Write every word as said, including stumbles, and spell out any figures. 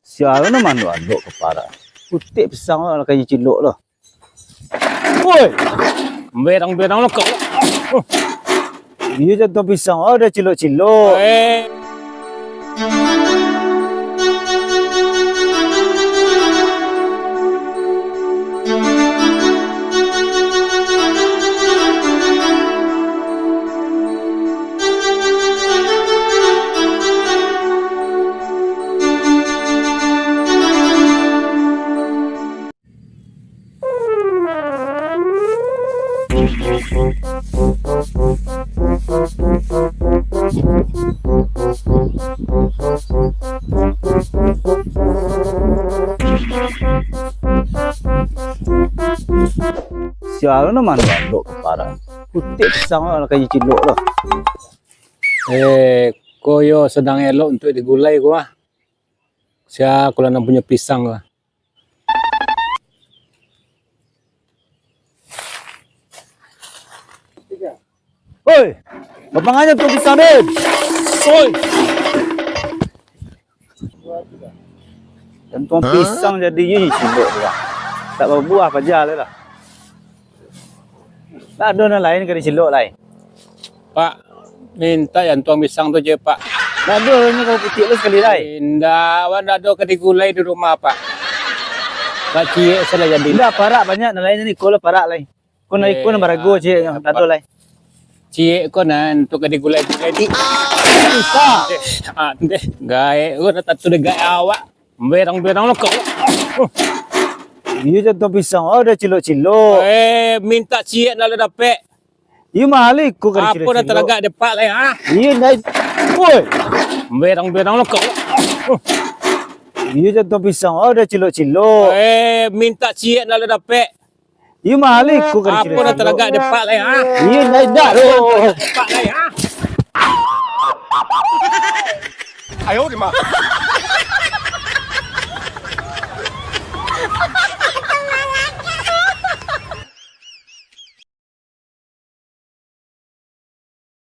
Sia lo nan mandok-andok ka parak. Putik pisang lo, lah ka cilok lo. Woi! Berang-berang lo kau. Iyo, jantuang pisang lo, udah cilok-cilok. Eh. Sia lo nan mandok-andok ka parak. Putik pisang lo, lah ka cilok lo. Eh, ko yo sadang elok untuak digulai ko ah. Sia ko lah nan punyo pisang ko ah. Oi, bapangan jantuang pisang, Den. Oi. Jantuang pisang jadi, ih, cilok tu lah. Tak babuah paja lai lah. Tak ado nan lain ka dicilok lai. Pak, mintak jantuang pisang tu je, Pak. Ndak ado, ini kalau putik lo sakali lai. Indak, awak ndak ado ka digulai di rumah, Pak. Pak ciek salah jadi. Indak, parak banyak, nan lain ni, ko lah parak lai. Ko nan, eh, iko nan barago, ah, ciek, nan ndak ado lai. Ciek ko nan tu ka digulai-gulai di. Bisa. Eh, ah, deh, gaek ko dah tatu deh gaek awak. Berang-berang lo kau. Iyo, jantuang pisang lo, udah cilok-cilok. Eh, mintak ciek ndak lo dapek. Iyo, mahal iko ka dicilok-cilok. Apo dah talagak depak lai, ha? Iyo, ndak. Woi. Berang-berang lo kau. Iyo, jantuang pisang lo, udah cilok-cilok. Eh, mintak ciek ndak lo dapek. Iyo, mahal iko ka dicilok-cilok. Apo dah talagak depak lai, ha? Iyo, ndak, ndak doh. Depak lai, ha? Ayo, di ma?